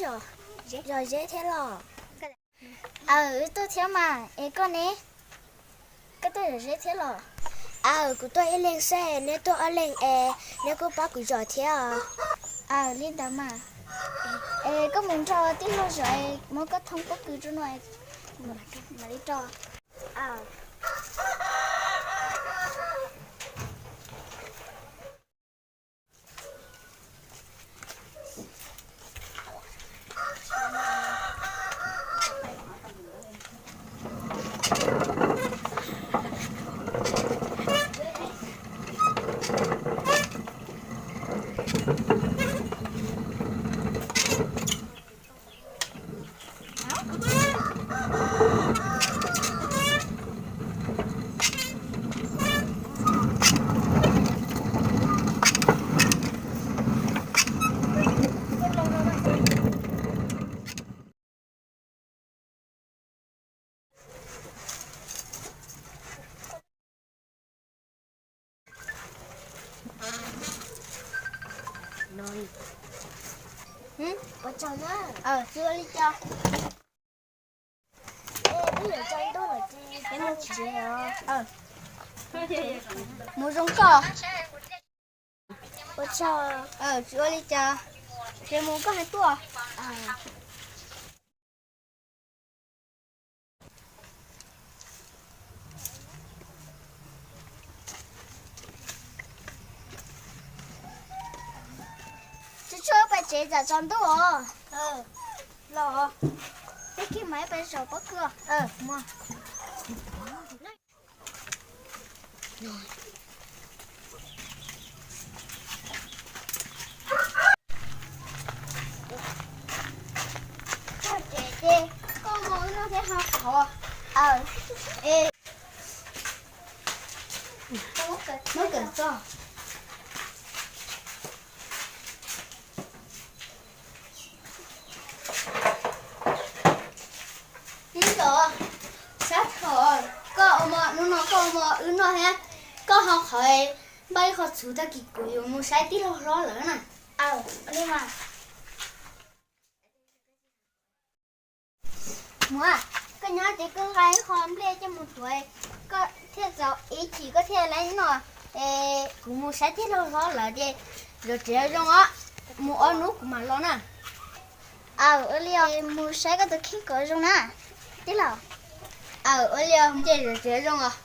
Zom zeb thiab los? Aw, wb tuaj thiab mas, es koj ne? Koj tuaj zom zeb thiab los? Aw, kuv tuaj ib leeg xwb, neb tuaj ob leeg es neb kuj pab kuv zom thiab os. Aw, li ntawd mas. Es koj mus nrog tij laug zom, muab koj thoob pob kws rau no, mam li rau. Ua tsaug na. Tsis ua li cas. Twb yuav tsaus ntuj lawm ces peb mus tsev os. Mus zoo koj. Ua tsaug. Tsis ua li cas, ces mus koj hais tuaj. Tsuag tsuag pais tsev tsam tsaus ntuj os. Los, peb kiag mas ib pais zaum pob kws. Txog tsev ces koj mus wb noj thiab ho qhov. Es muab kawm txog. Tib nco, sab thaum koj ua mov, hnub no koj ua mov wb noj thiab, koj ho qhov npaj ib qho txhuv tag kis kuv yuav mus saib tij laug hlob lawm na. Aw, li mas. Muam, koj nyob ces koj nqa ib qho nplej coj mus tuav, koj thiaj txaus ib chim koj thiaj li noj. Es kuv mus saib tij laug hlob lawm ces zov tsev zoo os, mus ob hnub kuv mam los na. Aw, ua li os, mus saib koj tus kheej kom zoo na tij laug. Aw, ua li os, ces zov tsev zoo os.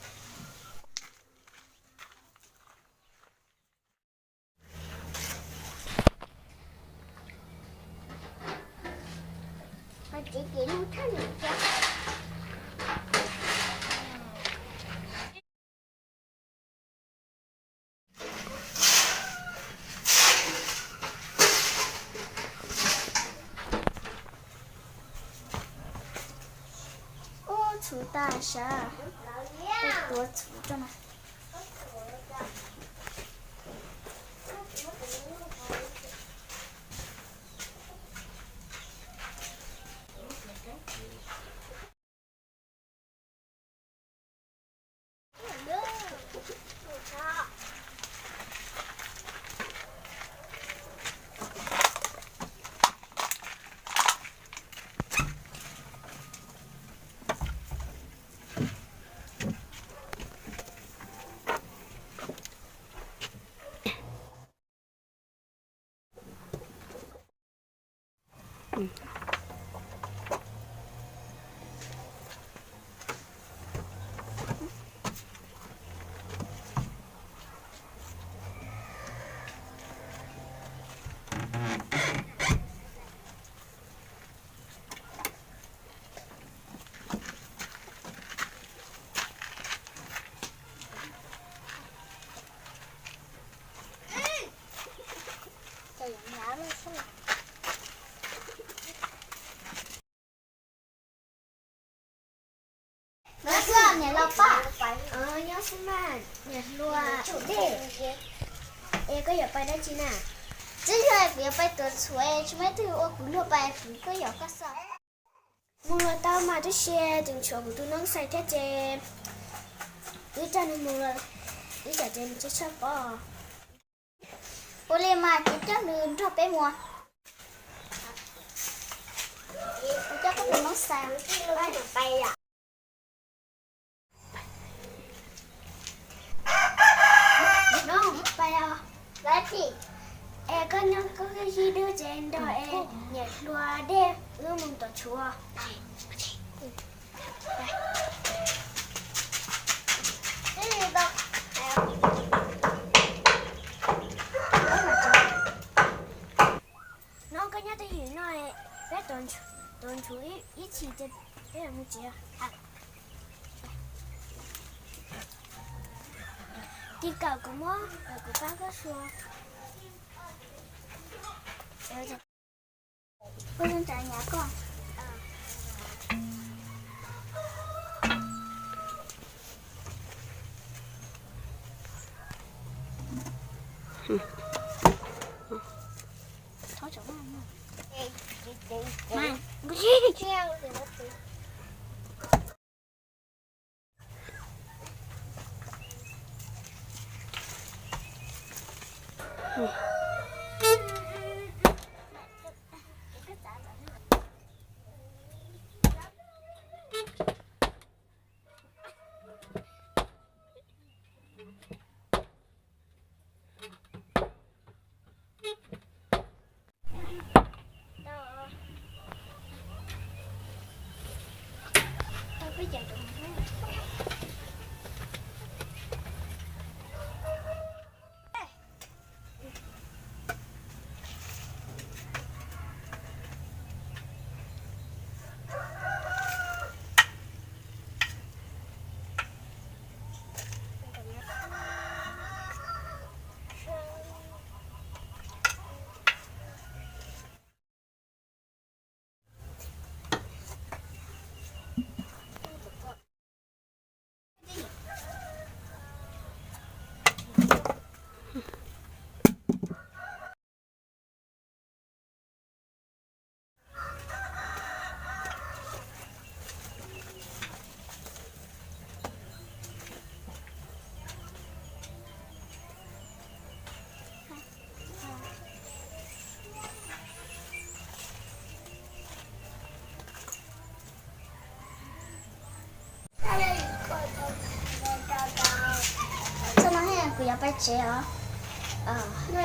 Ub, txhuv tas sav, tuav txhuv rau mas. Nyob xwb niam laus pab. Nyob xwb mas niam hluas. Es koj yuav pais dab tsi na? Tsis yog, kuv yuav pais tuav txhuv, tsis muaj ib tug ua kuv luag pais, kuv koj yuav koj xwb. Mus los tau mas, tab sis tseem tshuav kuv tus noob xais thiab ces wb coj nws mus, wb cov ces nws tsis tshua pom. Ua li mas kuv coj nws nrog peb mus. Mus xav, mus pais os. Es koj nyob koj sib dub tsev nrog es niam hluas dej wb mus tom tshuav. No koj nyob twj ywm no, peb tuav ntsuv ib txhis ces peb mus tsev. Tig kawm kuv muab, kuv pab koj sua. Koj nyob tsev nyab koj. Txog no kuv yuav pais tsev os. Ces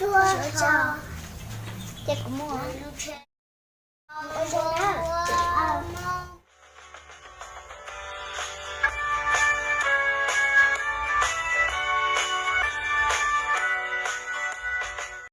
ua tsaug na. Ces kuv mus.